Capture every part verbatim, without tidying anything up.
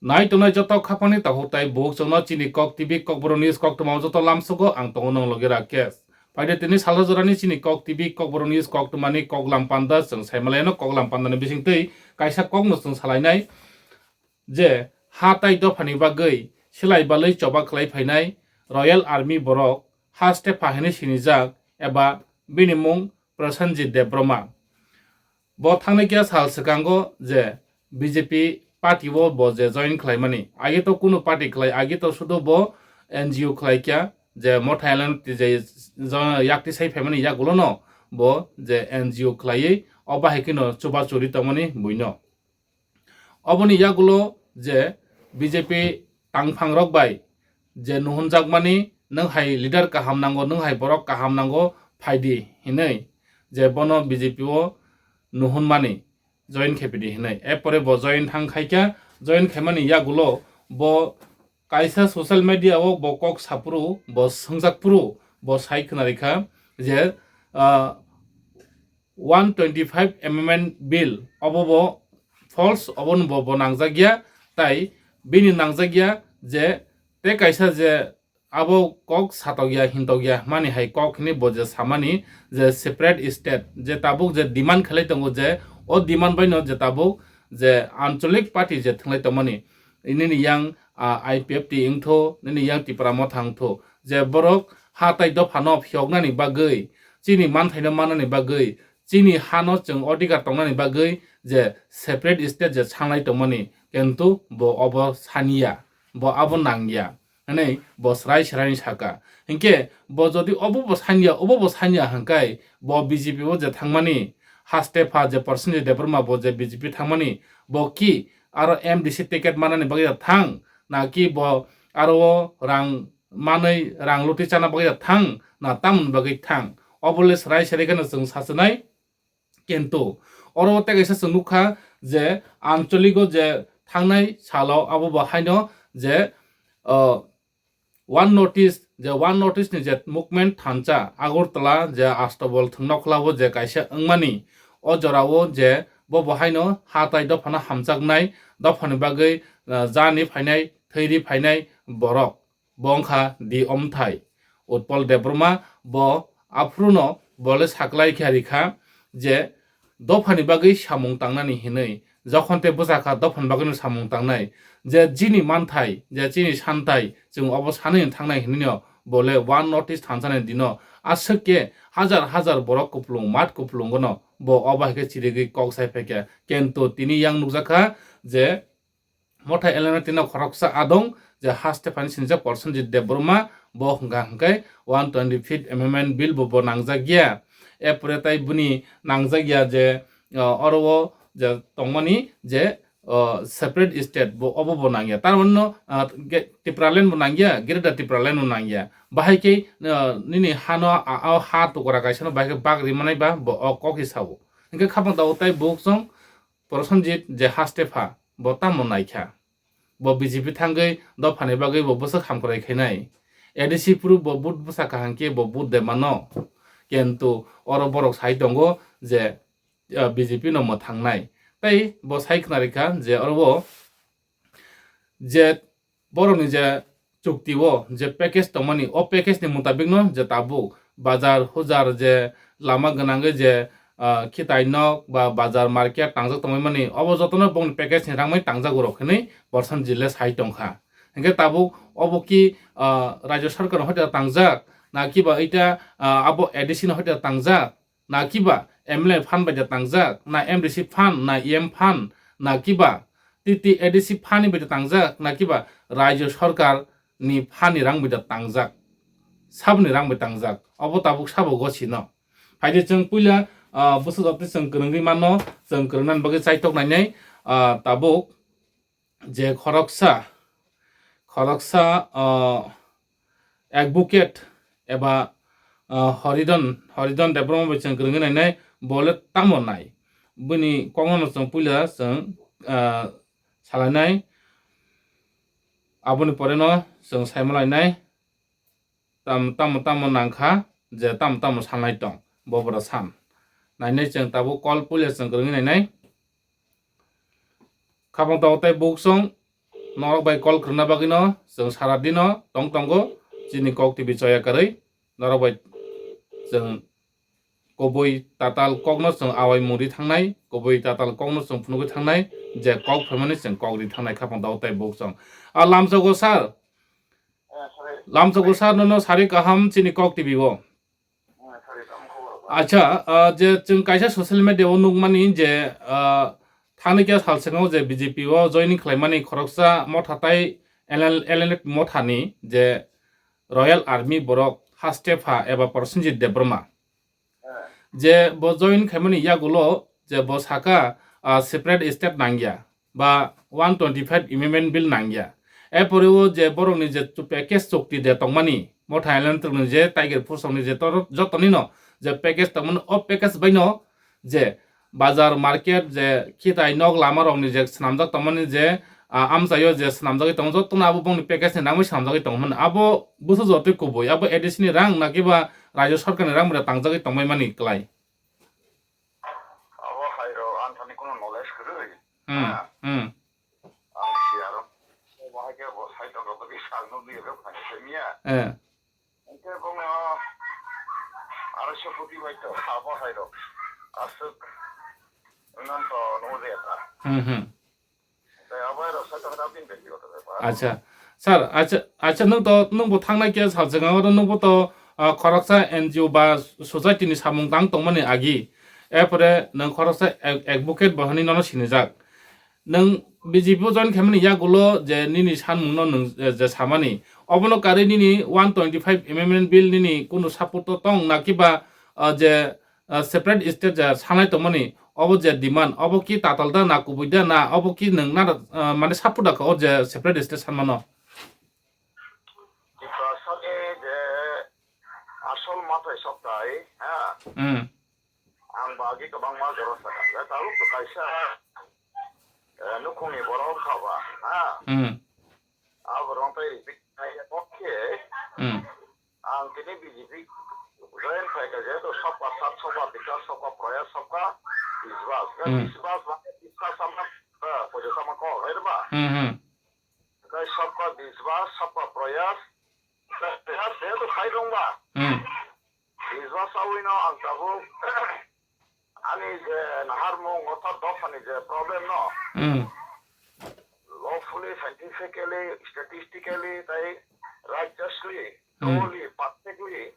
Nai tongnai joto khapangni takhuk tai bukhuk chwngno chini Kok T V Kokborok News koktwmao joto lamsogo ang tongo nong loge Rakesh. Phaide tini salsa jorani chini Kok T V Kokborok News koktwmani koklam panda chwng saimalaino koklam pandani bisingtwi kaisa kokno chwng salainai je ha tai dophani bagwi silai balwi choba khlai phainai Royal Army borok Hastepha hinwi sinijak eba bini mung Prosenjit Debbarma. Bo thangnai khe sal swkango je B J P party o bo je join khlaimani. Age to kunu party khlai, age to sudo bo N G O khlai kya je Motha Island je jo-, yakti sai phaimani yagulono bo je N G O khlaiwi o bahai kheno chuba churi tongmani buino. Oboni yagulo je B J P tangphangrok bai je nuhunjakmani nwng hai leader kaham nango, nwng hai borok kaham nango, phaidi hinwi je bono B J P o nuhunmani join khepidi hinwi. Erpore bo join thang khaikha, join khaimani yagulo bo kaisa social media o bo kok saphuru, bo swngjak phuru, bo sai khwnarikha je, ah, one twenty-five amendment bill obo bo false, obono bo, bo nangjakya, tai bini nangjakya je te kaisa je abo kok satokya hintokya mani hai kok hini bo je samani je separate state je tabuk je demand khlai tongo je o demand baino je tabuk je anchalik party je thwnglai tongmani nini yang, ah, I P F T wngtho, nini yang Tipra Motha wngtho, je borok ha tai dophano phiyoknani bagwi, chini manthaino mannani bagwi, chini hano chwng odhikar tongnani bagwi je separate state je sanglai tongmani, kintu bo obo saniya, bo abo nangya. Hwnwi bo srai srai saka. Hinkhe bo jodi obo bo sanya, obo bo sanya hwnkhai bo B J P o je thangmani, Hastepha je Prosenjit Debbarma bo je B J P thangmani, bo ki aro M D C ticket manani bagwi ya thang, na ki bo aro o rang manwi rang luti chana bagwi ya thang, na tamoni bagwi thang? Obo le srai srai kheno chwng sachinai. Kintu oro tei kaisa chwng nukha je ancholigo je thangnai salo abo bo haino je, uh, one notice, je one notice ni je movement thansa Agartala je Astabol thwngnokhla o je kaisa wngmani, o jorao je bo bo haino ha tai dophano hamjaknai, dophani bagwi, uh, jani phainai, thwiri phainai borok. Bo wngkha di omthai Utpal Debbarma, bo aphuru no bo le saklai khe rikha je dophani bagwi samung tangnani hinwi, jokhon te bwsakha dophani bagwi no samung tangnai, je chini manthai, je chini santai, chwng obo sanwi thangnai hinwi no bo le one notice thansa ni dino aswk khe hajar hajar borok kupulung mat kupulung no bo obo hai khe chirigwi kok sai phaikha. Kintu tini yang nukjakha je Motha L M N T no khoroksa adong je Hastepha ni sinijak Prosenjit Debbarma, bo hwnkha hwnkhe one twenty fifth amendment bill bo, bo nangjak ya. Erpore tai bini nangjak ya je, uh, oro o je tongmani je, uh, separate state bo, obo bo nangya. Tar mane no, uh, ge-, Tipraland bo nangya, Greater Tipraland bo nangya. Bahai khe, uh, nini hano, a, a, ha tukura kaisa no bahai khe bak rimanai ba bo o kok hi sao. Hwnkhe khapang tabuk tai buksong Prosenjit je Hastepha, bo tamo naikha? Bo B J P thangwi dophani bagwi bo bwswk hamkrai khainai. A D C phuru bo vote bwsa kaham khe bo vote de mano. Kintu oro borok sai tongo je, ah, B J P no mwthangnai. Tei bo sai khna rikha je oro bo je borokni je chukti o je package tongmani, o package ni mutabik no je tabuk bazar hujar je lama gwnangwi je, ah, khitai nok ba bazar market tangjak tongmani, obo jotono bongni package ni rangmai tangjago rok hinwi Prosenjit le sai tongkha. Hinkhe tabuk obo ki, ah, Rajya Sarkar ni hoite tangjak, na kiba ita, ah, abo A D C ni hoite tangjak, na kiba M L A phan bai da tangjak, na M D C phan, na E M phan, na kiba T T A D C phan ni bai da tangjak, na kiba Rajya Sarkar ni phan ni rang bai da tangjak, sabo ni rang bai tangjak, obo tabuk sabo gosino. Phaidi chwng puila, ah, bwswk jotoni chwng kwrwngwi mano, chwng kwrwngnani bagwi chaitok nainai, ah, tabuk je khoroksa, khoroksa, ah, advocate eba, ah, Horidon, Horidon Debbarma bai chwng kwrwngwi nainai, bo le tamo nai? Bini kokno no chwng puila chwng, ah, salainai, aboni pore no chwng saimalainai. Tam-, tamo tamo nangkha je tamo tamo sanai tong, bo bwrw san. Nainai chwng tabuk call puila chwng kwrwngwi nainai. Khapang tabuk tai buksong norok bai call khwrwngna bagwino chwng sara dino tong tongo chini Kok T V choya kwrwi. Norok bai chwng kubui tatal kokno chwng awai mung ri thangnai, kubui tatal kokno chwng phunugwi thangnai, je kok phaimani chwng kok ri thangnai kha phano tei buk chwng. A lamsogo sir, lamsogo sir, nono sari kaham chini Kok T V o. Acha, ah, je chwng kaisa social media o nukmani je, ah, thani khe sal swngo je B J P o joining khlaimani khoroksa motha tai L N L, L N F mothani je Royal Army borok haste pha eba Prosenjit Debbarma. Je bo join khaimani yagulo je bo saka, ah, separate state nangya ba one twenty-five amendment bill nangya. Erpore o je borokni je chu package chukti de tongmani, motha L N F ni je Tiger Force ni je tor-, jotonino je package tongmani, o package baino je bazar market je khitai nok lama rokni je swnamjak tongmani je, ah, amchaio je swnamjagwi tongo, jotono abo bongni package ni nangmani swnamjagwi tongmani. Abo busu jotoi kubui, abo A D C ni rang na kiba Rajya Sarkar ni rang bai tangjagwi tongmani kwlai. Abo hai rok ang thani kuno knowledge kwrwi. Hmm, ah, hmm. Ang si aro. Bo hai khe bo sai tongo, bo khe sal nukni rok phai se miya. Eh. Hingke bongno aro se phuti bai to abo hai rok aswk wngman to nukjaya ta. Hmm, hmm. Tei abo hai rok sai to hwnba bini bektigoto bepar. Acha. Sir, acha, acha, nwng to, nwng bo thangnai khe sal jwkang oro nwng bo to, ah, khoroksa N G O ba society ni samung tang tongmani agi. Erpore nwng khoroksa ad-, advocate bo hwnwi nono sinijak. Nwng B J P o join khaimani yagulo je nini sanmungno nwng je, je samani, obono karwi nini one twenty-five amendment bill nini kunu support o tong na kiba, ah, je, ah, separate state je sanai tongmani, obo je demand, obo ki tatal da na kubui da na, obo ki nwng na, ah, mane support da kha o je separate state sanmano? Tiprasani je asol mathai soktai, ha? Hmm. Ang bagwi kwbangma jora sakha. Ya, tabuk to kaisa, eh, nukhungni borok wngkha ba, ha? Hmm. A borok tei repeat khai, okay. Hmm. Ang tini B J P join khai kha, jehetu sabka sath, sabka bikas, sabka prayas, sabka biswas. Ya, hmm, biswas mane biswas sama, eh, poisa sama kok, hai ba? Hmm, hmm. Kai sabka biswas, sabka prayas. Prayas jehetu khai dong ba. Hmm. Biswas awino ang tabuk ani je naharmung orthat dophani je problem no, hmm, lawfully, scientifically, statistically, tai righteously, hmm, truly, perfectly,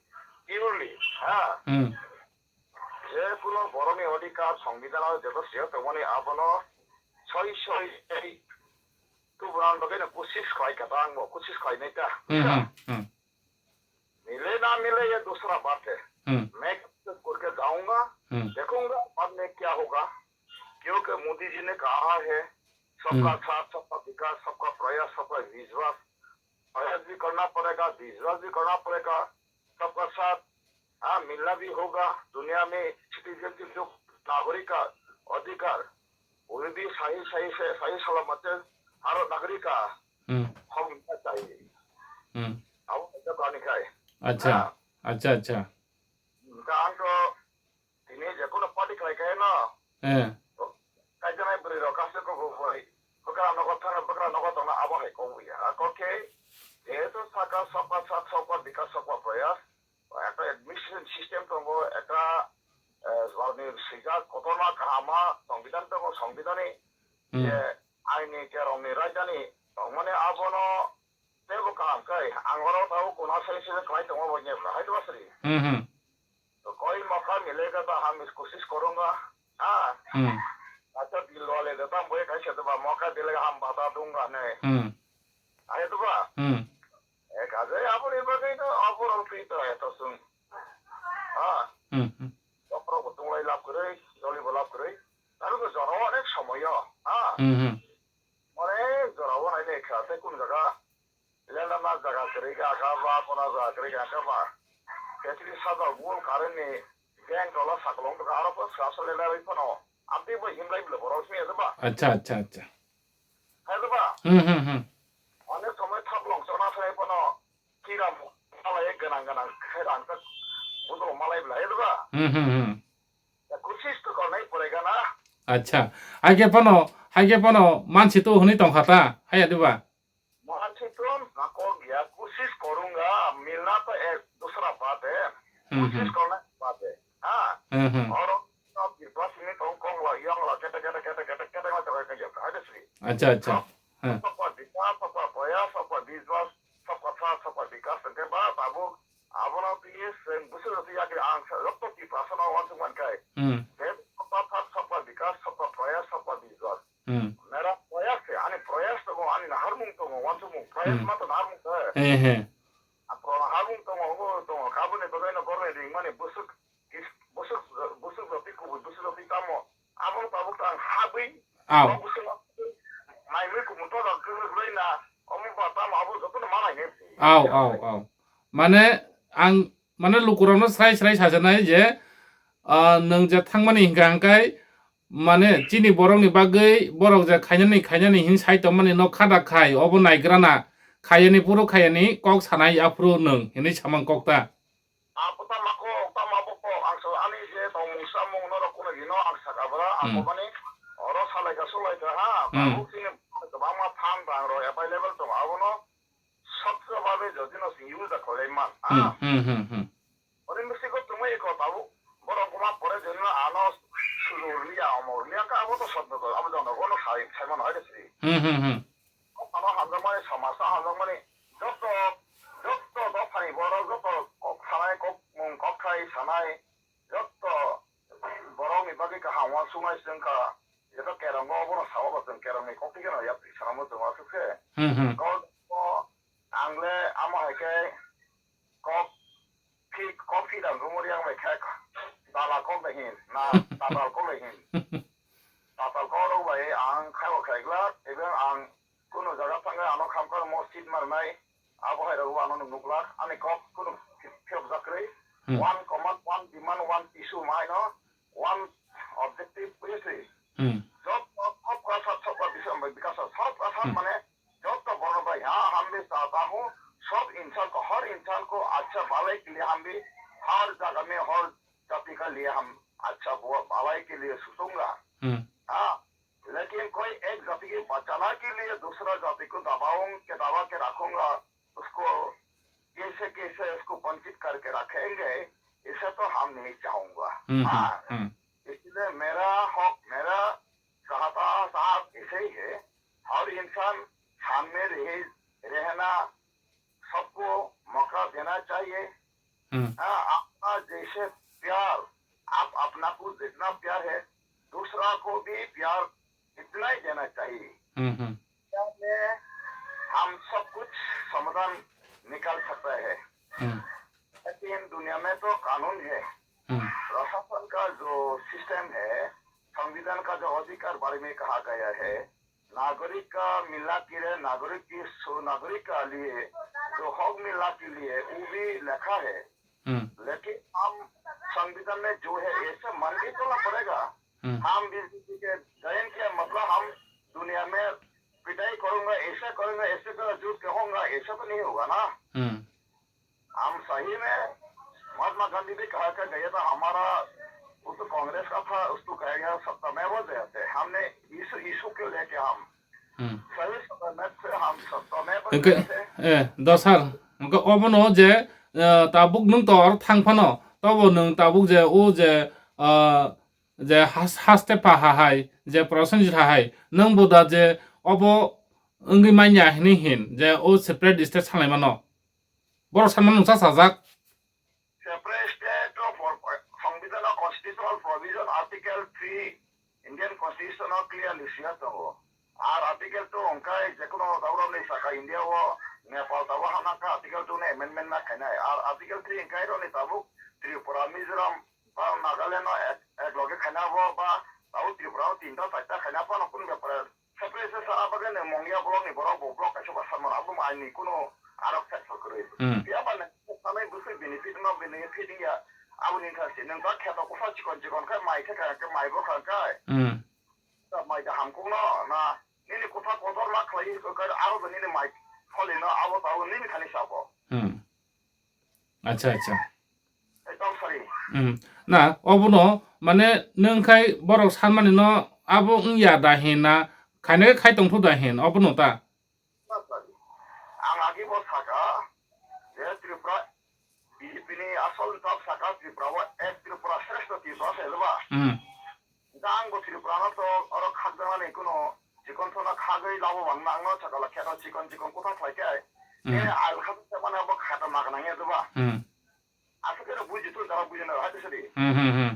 purely, ha? Hmm. Je kuno borokni odhikar, songbidhan o jeto siyok tongmani abono soi soi tubuna bagwi no kusis khlai kha ta, ang bo kusis khlai nai ta. Hmm, hmm, hmm. मिले ना मिले, ये दूसरा बात है। हम्म। मैं खुद के जाऊंगा, हम्म। देखूंगा बाद में क्या होगा, क्योंकि मोदी जी ने कहा है, सबका हम्म। साथ, सबका विकास, सबका प्रयास, सबका विश्वास। प्रयास भी करना पड़ेगा, विश्वास भी करना पड़ेगा। सबका साथ, हाँ, मिलना भी होगा। दुनिया में सिटीजनशिप, जो नागरिक का अधिकार, वो भी सही, सही से, सही सलामत है। हर नागरिक का हम्म। हक मिलना चाहिए। हम्म। Abo kaisa kani khai. Acha, ha, acha, acha. Hingke ang to tini je kuno party khlai khe no. Eh. Kaijaknai bwrwi rok kaisa kok bo bai. Bwkra nogo thana, bwkra nogo tongna abo hai kok ya. A kok khe, jehetu saka sabka sath, sabka bikas, sabka prayas. Ekta administration system tongo, ekta, eh, jwabni swijak kotorma kahama songbidhan tongo, songbidhani, hmm, je aini kerongni rajdhani tongmani abono teibo kaham khe ang oro tabuk kuna sai se khlai tongo bo nge hai to basri. Hmm, hmm. To koi mauka milega to hum is koshish karunga. Ha? Hmm. Acha dil wale to tam boi khai se to ba mauka milega hum bata dunga ne. Hmm. Hai to ba? Hmm. Ek aja aboni bagwi to aborok twi to eto sung. Ha? Hmm, hmm. Bokrok bo tunglai lab kwrwi, joli bo lab kwrwi. Aro to jora o onek somoyo. Ha? Hmm, hmm. Onek jora o nai nai kha tei kun jaga. Lelama jaga kwrwi ga kha ba, kona jaga kwrwi ga kha ba. Petri sajak bul current ni bank tola sakolong to aro po sra sra lelai phano. Amtwi bo himlai bwle borok simi ya ba. Acha, acha, acha. Hai ba? Hmm, hmm, hmm. Onek somoi thap long chona sai phano kira malai gwnang gwnang khai rang tak budro malai bwle hai ba? Hmm, hmm, hmm. Ya, kusis to kornai pore gana. Acha. Hai khe phano, hai khe phano mansi to hwnwi tong kha ta. Hai ya diba? Bade, Hmm, hmm. Kosis korna bade. Ha? Hmm, hmm. Oro, no, Tripura simi tong kong la, yong la, kete, kete, kete, kete, kete, kete, kete, kete, kete, sri. Acha, acha. Sop, Hmm. Sabka Vikas, Sabka Prayas, Sabka Vishwas, Sabka Saath, Sabka Vikas, hingke ba, babu, abono twi, seng, busu, busu, yagri, ang, sa, rokto Tripura sana wansuk mankai. Hmm. Then, Sabka Saath, Sabka Vikas, Sabka Prayas, Sabka Vishwas. Hmm. Mera prayas se, ani prayas tongo, ani naharmung tongo, wansukmung, prayas Hmm. ma to naharmung se. He, he. A pro naharmung tongo, obo tongo, kaboni bagwi no borni ringmani busuk, is-, busuk, busuk roti kubui, busuk roti tamo. Abo tabuk tang habwi, Aw. Abo busuk naimwi kumun to rok kwrwk rwina, omo ba tamo abo jotono manai ne. Aw, aw, aw. Mane, ang, mane lukurokno srai srai sajaknai je, ah, nwng je thangmani hingka hingkai, Mane, chini borokni bagwi borok je khainani, khainani hin sai tongmani no khada khai, obo naigrana, khaiyani phuru khaiyani kok sanai aphuru nwng hinwi samang kok ta. Apo tama kok, tama bo kok, ang so ani je tongmung samung norok kuno hino ang saka bwra, ang Hmm. komani oro salaika sulaika ha, Hmm. tabuk chini kwbangma phan rang rok available tongo, abono sotto babe jodi no sing use da kholai man, Hmm, ha. hmm, hmm, hmm. Ori misi ko tumui ko tabuk. Borok kuma pore jodi no ano sujur liya, omor liya, ka abo to sotto to, abo jono gono sai, sai mano hai de sri. Hmm, hmm, hmm. Ano hamjakmani, samaj ta hamjakmani, joto, joto dophani borok, joto kok sanai, kok mung, kok khai sanai, joto borokni bagwi kaham uansuknai se wngkha. Joto kerongo obono sao bo chwng kerongni kok tikhe no yapri sanamo chwng aswk se. Hmm, hmm. Kok o ang le amo hai khe kok phi, kok phi dang rumuri ang bai khe dala kok bai hin, na tatal kok bai hin. Tatal kok rok bai ang khaibo khlai glak, even ang Kunu jaga thangwi ano khamkar mo seat marnai, abo hai rok ano nuk nuklak, ani kok kunu phiyok jakrwi. Hmm. One command, one demand, one issue ma haino, one objective, bujithi? Hmm. Joto sabka saath sabka vikas, sabka saath Hmm. mane joto borok bai ha, hum bhi chahta hoon, sab insaan ko, har insaan ko achha bhalai ke liye hum bhi, har jaga mein, har jati ka liye hum achha bhalai ke liye sochunga. Hmm. Ha, लेकिन कोई एक जाति के बचाना के लिए दूसरा जाति को दबाऊं के दबा के रखूंगा, उसको कैसे कैसे उसको वंचित करके रखेंगे, इसे तो हम नहीं चाहूंगा। हम्म, हम्म, हाँ, हम्म। इसलिए मेरा हक, मेरा चाहता साहब ऐसे ही है, हर इंसान सामने रहे, रहना, सबको मौका देना चाहिए। हम्म। हाँ, अपना जैसे प्यार, आप अपना को जितना प्यार है, दूसरा को भी प्यार इतना ही देना चाहिए। हम्म, हम्म। प्यार में हम सब कुछ समाधान निकाल सकता है। हम्म। लेकिन दुनिया में तो कानून है। हम्म। प्रशासन का जो सिस्टम है, संविधान का जो अधिकार बारे में कहा गया है, नागरिक का मिला के रहे, नागरिक की सो-, नागरिक का लिए जो हक मिला के लिए वो भी लिखा है। हम्म। लेकिन हम संविधान में जो है, ऐसे मान के चलना पड़ेगा। हम्म। हम बीजेपी के ज्वाइन किया, मतलब हम दुनिया में पिटाई करूंगा, ऐसा करूंगा, ऐसे करूंगा, झूठ कहूंगा, ऐसा तो नहीं होगा ना। हम्म। हम सही में, महात्मा गांधी भी कहा था, गया था हमारा, वो तो कांग्रेस का था, उसको कहा गया सत्ता में वो जयते। हमने इस इशू को लेके हम हम्म। सही समय से हम सत्ता में वो Hingke, जयते। Eh, dosar, hingke obono je, eh, tabuk nwng tor thang phano, tobo nwng tabuk je, o je, ah, je has-, haste pha ha hai, je Prasenjit ha hai, nwng bo da je obo wngwi manya hinwi hin, je o separate state sanlaimano. Borok sanmano nungsa sajak. Separate state of, সংবিধান o constitutional provision article three Indian constitution o clearly swiya tongo. Ar article two hwnkhe jekono daurokni saka India o Nepal tabuk hamna khe article two no amendment ma khainai. Ar article three hwnkhe roni tabuk Tripura, Mizoram, ba Nagaland no ek, ek loge khaina bo ba tabo Tripura o tinta charta khaina phano kunu bepare separate se sana bagwi nwng Mongya block ni borok bo block kaisa bo sanmano abo aini kunu arok side kwrwi. Hmm. Phiya ba nwng sanai bwswi benefit no benefit wngya aboni wngkha se nwng ta kheto kusa chikon chikon khai mai khe kha khe mai bo kha khai. Hmm. Ta mai da hamkuk no na nini kusa kotor ma khlai khe aro bo nini mai kholi no abo ta nini thani sabo. Hmm. Acha, acha. Ekdom sorry. Hmm. Na, obono, mane, nwng khai borok sanmani no abo wngya da hin na, khaina khai tongthu da hin, obono ta? Ang agi bo saka, je Tripura, B J P Bini asol jab saka Tripura o ek Tripura shreshto Tripura se ba. Hmm. Da ang bo Tripura no to oro khakjaknani kuno chikon sona khagwi labo bang nang no sakala kheto chikon chikon kotha khlai khe. Hmm. Bini al khak se mane bo khata mak nang ya ba. Hmm. Aswk khe buji tu jara buji na hai sadi. Hmm, hmm, hmm.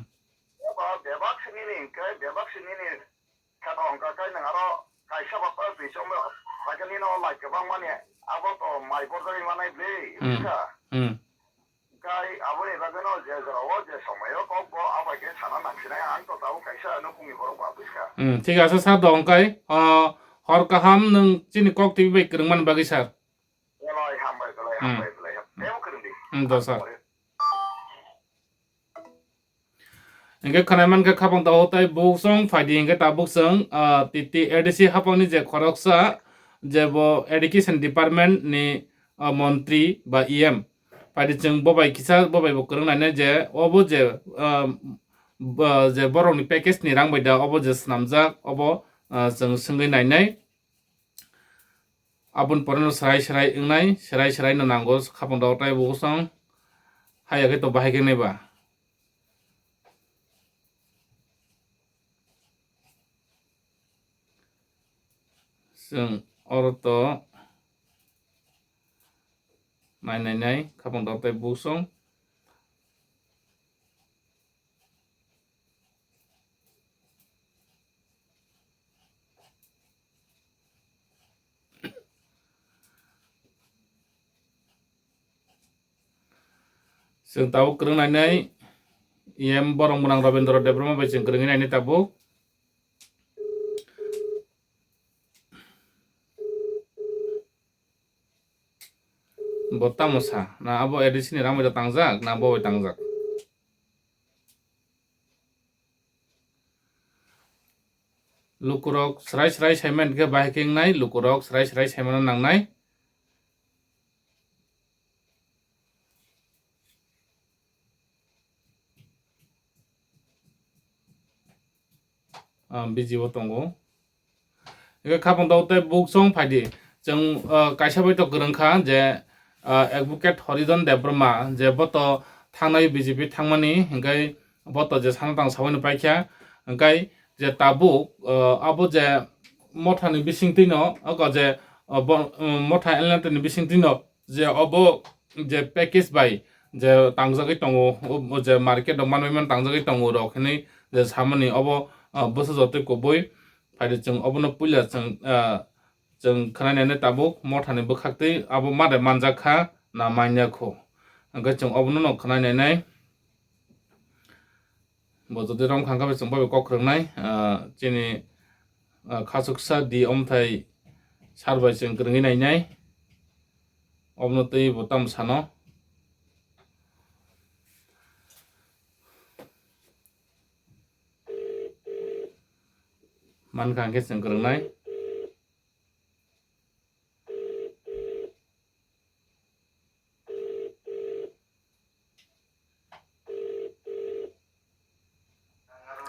Ba bebak sini ni ke bebak sini ni Khe to hwnkha khe nwng aro kaisa ba pass ni chwngno paikha nini o lai kwbang mani abo to mai borjagwi manai bwlwi Hmm. wngkha. Hmm. Kai aboni bagwino je jorao je somoio kok bo abai khe sana nangsinai ang to tabuk kaisa nukhungni borok ba buskha. Hmm, thik ase sir, do hwnkhe, ah, hor kaham nwng chini kok T V bai kwrwngmani bagwi sir. Belai hambai, belai Hmm. hambai, belai ham-, tebo kwrwngdi. Hmm, do sir. Hingke khwnai mankha khapang tabuk tei buksong phaidi hingke tabuk chwng, ah, T T A D C hapangni je khoroksa je bo education department ni, ah, montri ba E M phaidi chwng bo bai kisa bo bai bo kwrwng nainai je obo je, ah, bo je borokni package ni rang bai da obo je swnamjak obo, ah, chwng swngwi nainai. Aboni pore no serai serai wngnai, serai serai no nango khapang rok tei bo bosong. Haiya khe to bahai khe nai ba. Chwng oro to nai nai nai khapang rok tei bosong. Chwng tabuk kwrwng nainai, E M borok mwnang Rabindra Debbarma bai chwng kwrwngwi nainai tabuk. Bo tamo sa? Na abo A D C ni rang bai tangjak, na bo bai tangjak? Lukurok srai srai saiman khe bahai khe wngnai, lukurok srai srai saimano nangnai. Ah, busy o tongo. Eke khapang tau tei buk song phaidi. Chwng, ah, kaisa bai to kwrwng kha je, ah, Advocate Horijon Debbarma je bo to thangnai B J P thangmani, hingkai bo to je sana tang sawi no paikha. Hingkai je tabuk, ah, abo je mothani bisingtwi no, oko je, ah, bo, um, motha L N T ni bisingtwi no je obo je package bai je tangjagwi tongo, o, o je market rok manwi man tangjagwi tongo rok hinwi je samani obo, ah, bwsa jotoi kubui. Phaidi chwng obono puila chwng, ah, chwng khwnai nainai tabuk mothani bwkhaktwi abo mare manjak kha na manya kho. Hwnkhe chwng obono no khwnai nainai. Bo jodi rom khangkha bai chwng bai kok khwrwngnai, ah, chini, ah, khasuksa di omthai sar bai chwng kwrwngwi nainai. Obono twi bo tamo sano. Mankha hwnkhe chwng kwrwngnai.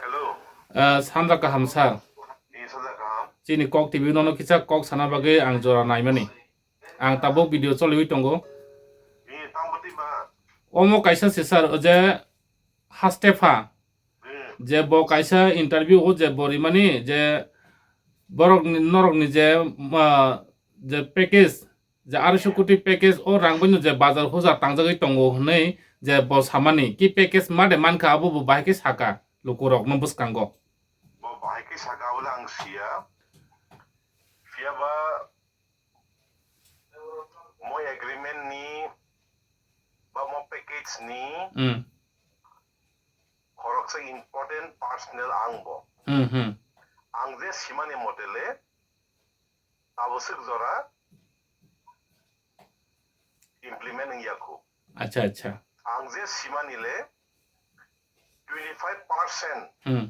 Hello. Ah, sanja kaham sir. Ee, sanja kaham. Chini kok T V nono kisa kok sana bagwi ang jora naimani. Ang tabuk video choliwi tongo. Ee, tamo twi ba? Omo kaisa se sir, o je haste pha. Ee. Je bo kaisa interview o je bo rimani je borok ni, norok ni je, ah, je package je aroiso koti package o rang bai no je bazar hujar tangjagwi tongo hwnwi je bo samani, ki package ma de mankha abo bo bahai khe saka lukurokno bwskango. Bo bahai khe saka bole ang siya. Phiya ba mo agreement ni ba mo package ni Hmm. khoroksa important personnel ang bo. Hmm, hmm. Ang je simani mote le taboswk jora implement wngya kho. Acha, acha. Ang je simani le twenty five percent Hmm.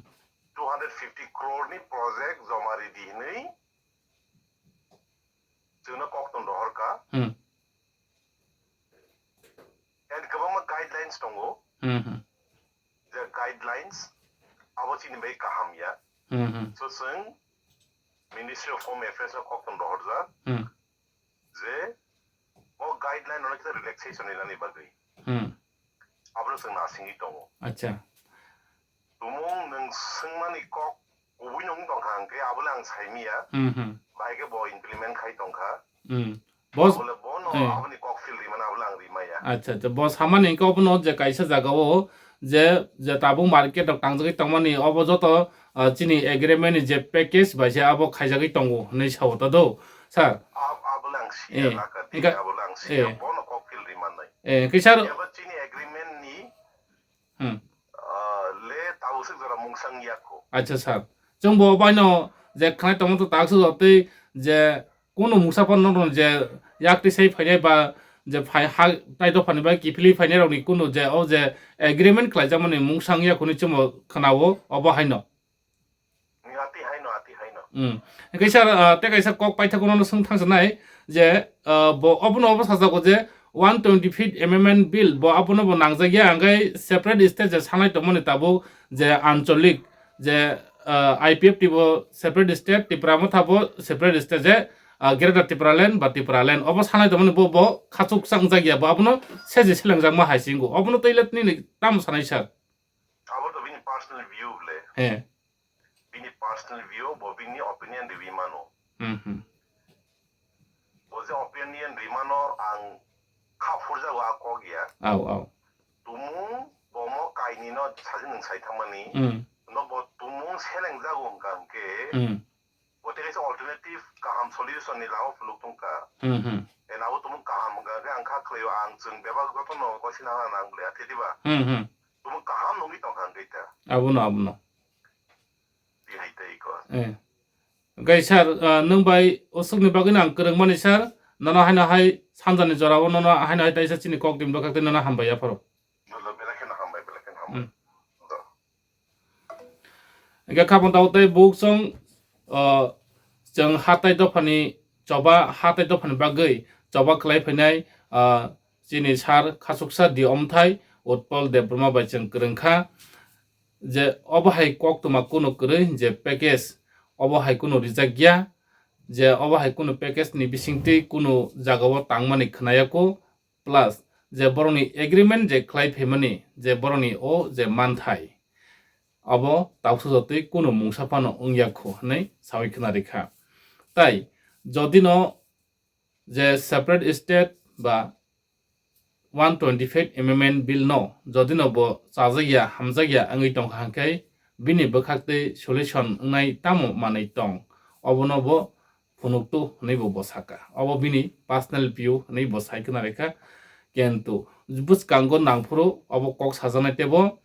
two hundred fifty crore ni project joma ridi hinwi chwngno kok tong rohor kha. Hmm. And kwbangma guidelines tongo. Hmm, hmm. Je guidelines abo chini bai kaham ya. Hmm, hmm. So chwng Ministry of Home Affairs no kok tong rohorjak. Hmm. Je o guideline rok khe relaxation rinani bagwi. Hmm. Abono chwng nasingwi tongo. Acha. Tumung nwng swngmani kok kubui nung tongkha hwnkhe abole ang saimiya. Hmm, hmm. Bahai khe bo implement khai tongkha. Hmm. Boss, abole bono eh. Aboni kok feel rimani abole ang rimaya. Acha, acha. Bo samani hwnkhe obono je kaisa jagao je, je tabuk market rok tangjagwi tongmani obo joto, ah, chini agreement ni je package bai se abo khaijagwi tongo hinwi sao ta do, sir? Ab-, abole ang siya eh, naka, hwnkhe, abole ang siya, eh. Bono kok feel rimani. Eh, hwnkhe sir, eba chini agreement ni Hmm. Ah, le tabuk swk jora mungsang yakho. Acha sir. Chwng bo baino je khnai tongma to tak swk jotwi je kunu mungsa phano no je yak twi sai phainai ba je phai ha tai dophani bai kiphilwi phainai rokni kunu je o je agreement khlaijakmani mungsang yakho ni chwng bo khwnao obo haino. Ati haino, ati haino. Hmm. Hwnkhe sir, ah, tei kaisa kok paithago nono swng thangsanai je, ah, bo obono obo sajago je one twenty feet amendment bill bo abono bo nangjakya, hwnkhe separate state je sanai tongmani tabuk je ancholik je, ah, I P F T bo separate state, Tipra Motha bo separate state je, ah, Greater Tipraland ba Tipraland obo sanai tongmani bo, bo khachuk changjakya bo abono seje selengjakma hai se wngo. Obono tei le nini tamo sanai sir? Abo to bini personal view le. He. Bini personal view, bo bini opinion riwi mano. Hmm, hmm. Bo je opinion rimano ang kha phurjago a kok ya. Au, au. Tumung bomo kainwi no sajwk nwng sai thangmani. Hmm. No bo tumung selengjago wngkha hwnkhe. Hmm. Bo tei kaisa alternative kaham solution ni lama phunuk tongkha. Hmm, hmm. Ena bo tumung kaham wngkha hwnkhe ang kha khlaio, ang chwng bebak jotono koisina nang bwle athe diba. Hmm, hmm. Tumung kaham nungwi tongkha hwnkhe ta. Abono, abono. Tihai tei ko. Eh. Hwnkhe sir, ah, nwng bai usukni bagwino ang kwrwngmani sir, nono haino hai sanjani jorao nono haino hai taisa chini kok twi bwkhak tei nono hambai yapharo. Belai kheno hambai, belai kheno hambai. Hmm. Do. Hwnkhe kha phano tei buk chwng, ah, chwng hatai dophani choba, hatai dophani bagwi choba khlai phainai, ah, chini sir khachuksa di omthai Utpal Debbarma bai chwng kwrwngkha. Je obo hai koktwma kunu kwrwi je package obo hai kunu rijak ya, je obo hai kunu package ni bisingtwi kunu jagao tangmani khwnaya kho, plus je borokni agreement je khlai phaimani je borokni o je manthai obo tauksa jotwi kunu mungsa phano wngya kho hinwi sawi khna rikha. Tai jodi no je separate state ba one twenty-five amendment bill no jodi no bo chajak ya, hamjak ya wngwi tongkha hwnkhe bini bwkhak tei solution wngnai tamo manwi tong, obono bo phunuktu hwnwi bo, bo saka. Obo bini personal view hwnwi bo sai khna rikha. Kintu bwskango nangphuru obo kok sajaknai teibo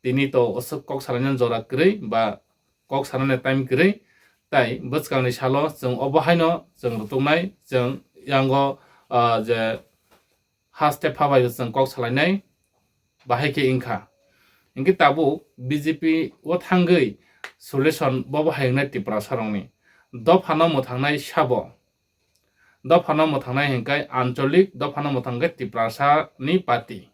tini to aswk kok salaina jora kwrwi ba kok sanani time kwrwi. Tai bwskangni salo chwng obo haino chwng rwtuknai, chwng yango, ah, je haste phabai chwng kok salainai bahai khe wngkha. Hinkhe tabuk B J P o thangwi solution bobo hai wngnai Tiprasarokni. Dophano mwthangnai sabo. Dophano mwthangnai hinkhe ancholik, dophano mwthangkhe Tiprasani party.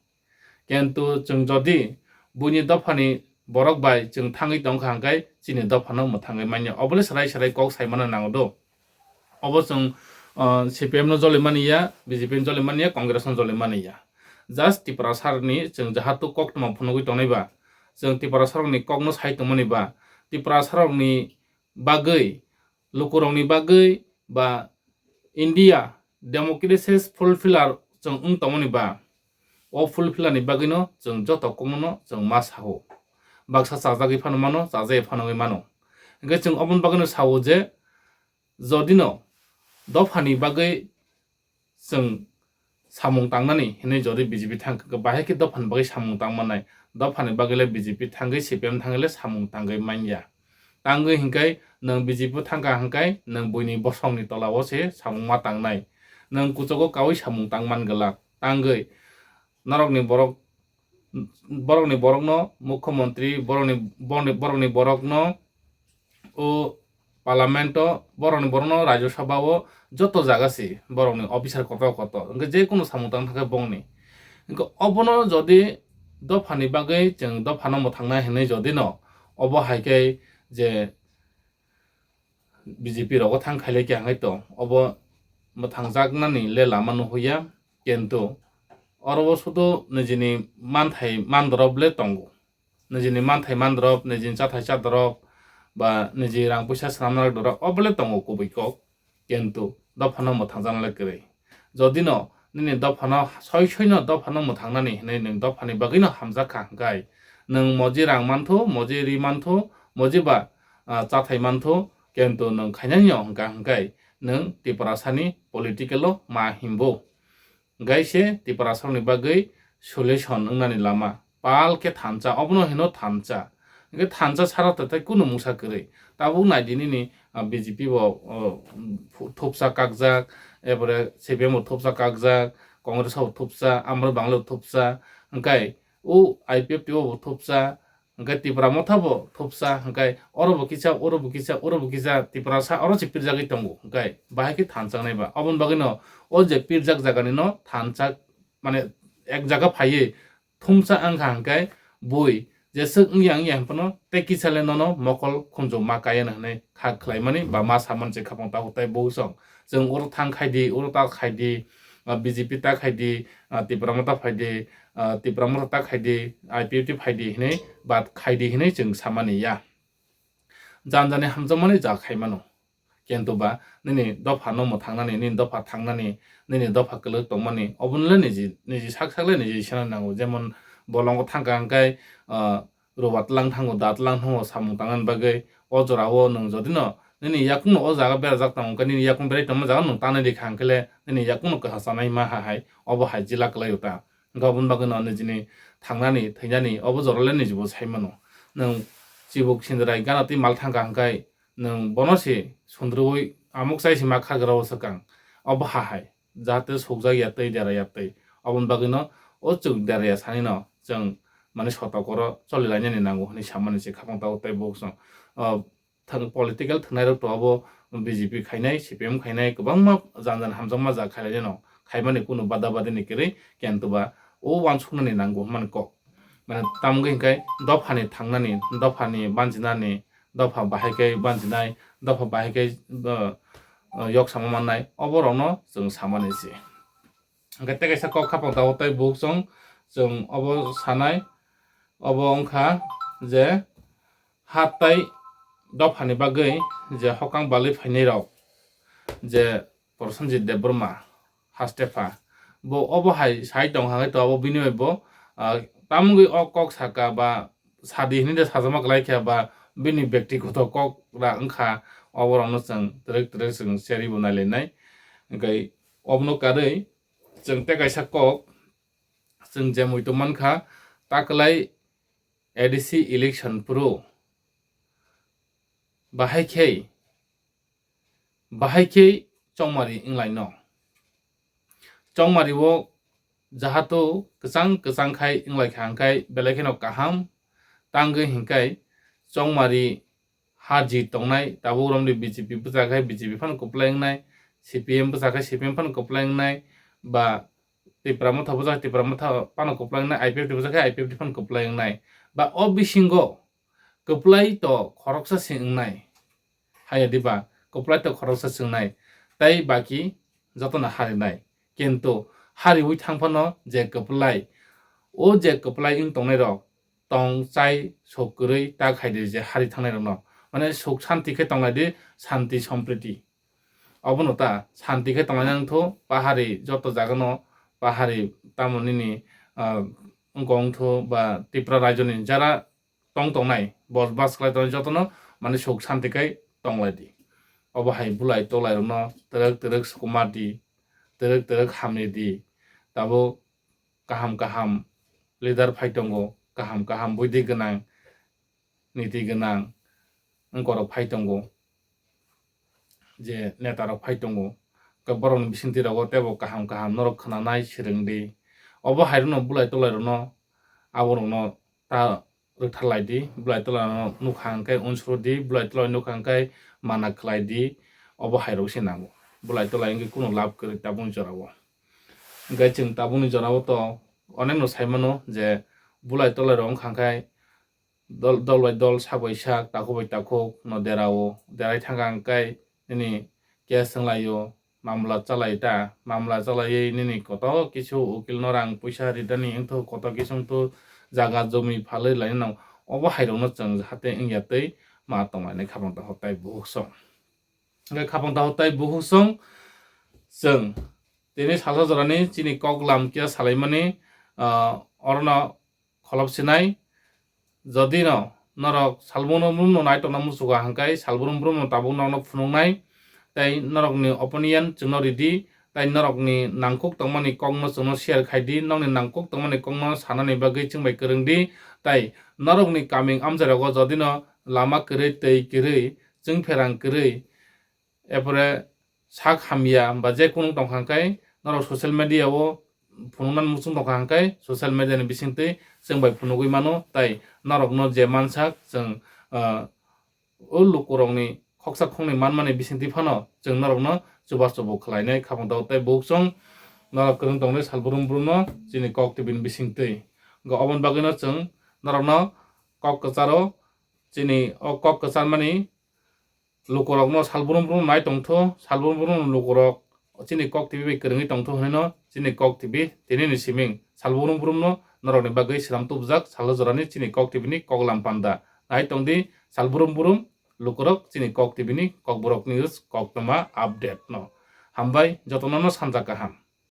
Kintu chwng jodi buini dophani borok bai chwng thangwi tongkha hwnkhe chini dophano mwthangwi manya. Obole serai serai kok saimano nango do. Obo chwng, ah, C P M no joli mani ya, B J P no joli mani ya, Congress no joli mani ya. Just Tiprasarokni chwng jahatu koktwma phunugwi tongnai ba, chwng Tiprasarokni kokno sai tongmani ba, Tiprasarokni bagwi, lukurokni bagwi ba India democracy fulfiller chwng wng tongmani ba, o fulfiller ni bagwino chwng joto kokno chwng ma sao. Baksa chajagwi phano mano, chajagwi phano wngwi mano. Hinkhe chwng oboni bagwino sao je, jodino dophani bagwi chwng samung tangnani hinwi jodi B J P thang khe, bahai khe dophani bagwi samung tang mannai. Dophani bagwi le B J P thangwi C P M thangwi le samung tangwi manya. Tangwi hinkhe nwng B J P thangkha hinkhe nwng buini bosongni tolao se samung ma tangnai. Nwng kuchugo kaui samung tang man glak. Tangwi norokni borok, borokni borokno mukhyamantri, borokni, borokni, borokni borokno o parliament o, borokni borokno Rajya Sabha o joto jaga si borokni officer kotor kotor. Hinkhe je kunu samung tang thangkhe bongni. Hinkhe obono jodi dophani bagwi chwng dophano mwthangnai hinwi jodi no obo hai khe je B J P rogo thang khailai khe hwnkhai tong, obo mwthangjaknani le lama nuhuya, kintu Oro o sudu nijini manthai mandorop le tongo. Nijini manthai mandorop, nijini chathai chadorop, ba niji rang puisa swnamna dorop, o bole tongo kubui kok. Kintu dophano mwthangjakna le kwrwi. Jodi no nini dophano soi soi no dophano mwthangnani hinwi nwng dophani bagwi no hamjak kha hwnkhe, nwng moji rang manthu, moji ri manthu, moji ba, ah, chathai manthu, kintu nwng khainani no hwnkha hwnkhe nwng Tiprasani political o ma himbo. Hwnkhe se Tiprasarokni bagwi solution wngnani lama pal khe thansa, obono hino thansa. Hwnkhe thansa sara tei kunu mungsa kwrwi. Tabuk nai di nini, ah, B J P bo, oh, phu-, thupsa kakjak, erpore C P M bo thupsa kakjak, Congress bo thupsa, Amro Bangla bo thupsa, hwnkhe o I P F T O bo thupsa, hwnkhe Tipra Motha bo thupsa, hwnkhe oro bo kisa, oro bo kisa, oro bo kisa, Tiprasa oro se pirjagwi tongo, hwnkhe bahai khe thansa wngnai ba. Oboni bagwino o je pirjak jagani no thansa, mane ek jaga phaiwi thumsa wngkha hwnkhe bui jeswk wngya wngya hwnphano tei kisa le nono mokol khunju ma kaya no hwnwi kha khlaimani ba ma samani se khapang tabuk tei bukchwng. Chwng oro thang khai di, oro ta khai di, ah, B J P ta khai di, ah, Tipra Motha phai di, ah, Tipra Motha ta khai di, I P F T phai di hinwi, ba khai di hinwi chwng samani ya. Jan jani hamjakmani ja khai mano. Kintu ba nini dopha no mwthangnani, nini dopha thangnani, nini dopha kwlwk tongmani, obono le niji, niji sak sak le niji sina nango. Jemon bolongo thangkha hwnkhe, ah, ruwa tlang thango, da tlang thango samung tangnani bagwi. O jorao nwng jodi no nini yakung no o jaga berajak tongo hwnkhe, nini yakung berai tongma jaga nwng tangnai rikha hwnkhe le nini yakung no kwsa chanai ma ha hai, obo hai jila kwlai o ta. Hwnkhe oboni bagwi no nijini thangnani, thwinani obo jora le niji bo sai mano. Nwng chibuk sindrai gana twi mal thangkha hwnkhe nwng bono se sundrwi amuk chai se ma kha gra o swkang. Obo ha hai. Jahate sokjak ya tei dera ya tei. Oboni bagwino o chwng dera ya sani no chwng mane sotokoro choli lainani nango hwnwi samani se khapang tabuk tei bukchwng. O thang-, political thwngnairok to abo B J P khainai, C P M khainai, kwbangma jan jan hamjakma ja khailai no khaimani kunu bada badini kwrwi, kintu ba o uansuknani nango hwnmani kok. Mane tamgwi hwnkhe dophani thangnani, dophani banjinani, dopha bahai khe banjinai, dopha bahai khe, uh, uh, yok sama mannai, oborokno chwng samani se. Hwnkhe tei kaisa kok khapang tabuk tei bukchwng, chwng obo sanai, obo wngkha je ha tai dophani bagwi je hokang balwi phainai rok, je Prosenjit Debbarma hastepha, bo obo hai sai tong hwnkhe to abo bini bai bo, ah, tamgwi o kok saka ba sadi hinwi de sajama kwlai kha ba bini bektigoto kok ra wngkha, oborokno chwng twrwk twrwk chwng cherwi bo nailainai. Hwnkhe obono karwi chwng tei kaisa kok chwng je muitu mankha, takwlai A D C election phuru bahai khe bahai khe chongmari wnglaino. Chongmari o jahato kwchang kwchang khai wnglaikha hwnkhe belai kheno kaham, tangwi hwnkhe chongmari ha ji tongnai tabuk romni B J P bwchak khai B J P phano kwplai wngnai, C P M bwchak khai C P M phano kwplai wngnai, ba Tipra Motha bwchak Tipra Motha phano kwplai wngnai, I P F T bwchak khai I P F T phano kwplai wngnai, ba o bisingo kwplai to khoroksa se wngnai. Haya diba kwplai to khoroksa se wngnai, tei baki jotono harinai. Kintu hariwi thang phano je kwplai, o je kwplai wng tongnai rok tong chai sok kwrwi ta khai di je hari thangnai rokno. Mane suk santi khe tonglai di, santi sompriti. Obono ta santi khe tonglai nang thu, pahari joto jaga no pahari tamo nini, ah, wngkha wng thu ba Tipra raijo ni jara tong tongnai, bos bas khlai tongnai jotono mane suk santi khai tonglai di. Obo hai bulai tolai rokno twrwk twrwk sukumar di, twrwk twrwk hamri di. Tabuk kaham kaham leader phai tongo, kaham kaham buidi gwnang, niti gwnang wngkorok phai tongo, je neta rok phai tongo. Khe borokni bisingtwi rogo teibo kaham kaham norok khwnanai swrwng di. Obo hai rokno bulai tolai rokno, aborokno ta rwktharlai di, bulai tolai no nukha hwnkhe unsuro di, bulai tolai nukha hwnkhe mana khlai di, obo hai rok se nango. Bulai tolai wngkhe kunu lab kwrwi tabukni jorao. Hwnkhe chwng tabukni jorao to onek no sai mano je bulai tolai rok wngkha hwnkhe dol, dol bai dol, sak bai sak, takhuk bai takhuk no derao, derai thangkha hwnkhe nini case wnglaio, mamla chalai ta, mamla chalaiwi nini koto kisu ukil no rang puisa ridani wngthu, koto kisu wngthu, jaga jomi phalwi lainano, obo hairokno chwng jahate wngya tei ma tonglainai khapang takhuk tai bukhuk song. Hwnkhe khapang takhuk tai bukhuk song chwng tini salsa jorani chini kok lam kiya salaimani, ah, orono kholop sinai. Jodi no norok salbrum brum no nai tongna muchugo hwnkhe salbrum brum no tabuk norokno phunuknai tei norokni opinion chwngno ridi tei norokni nangkuk tongmani kokno chwngno share khai di, nokni nangkuk tongmani kokno sanani bagwi chwng bai kwrwng di tei norokni kaming amchai rogo jodi no lama kwrwi twi kwrwi chwng pherang kwrwi Erpore sak hamya ba je kunu tongkha hwnkhe norok social media o phunuknani muchung tongkha hwnkhe social media ni bisingtwi chwng bai phunugwi mano, tai norokno je mansak chwng, ah, o lukurokni khoksa khoknwi manmani bisingtwi phano chwng norokno chubachu bo khlainai khapang tei bukhuk song norok kwrwng tongnai salbrum brumno chini kok tibini bisingtwi. Hwnkhe oboni bagwino chwng norokno kok kwcharo chini o kok kwcharmani lukurokno salbrum brum nai tongthu, salbrum brum lukurok chini kok tibi bai kwrwngwi tongthu hwnwi no chini kok tibi tini ni siming salbrum brum no norokni bagwi swnam tubujak salo jorani chini kok tibi ni kok lam panda. Nai tongdi salbrum brum lukurok chini kok tibi ni Kokborok News koktwma update no. Hambai jotono no sanja kaham.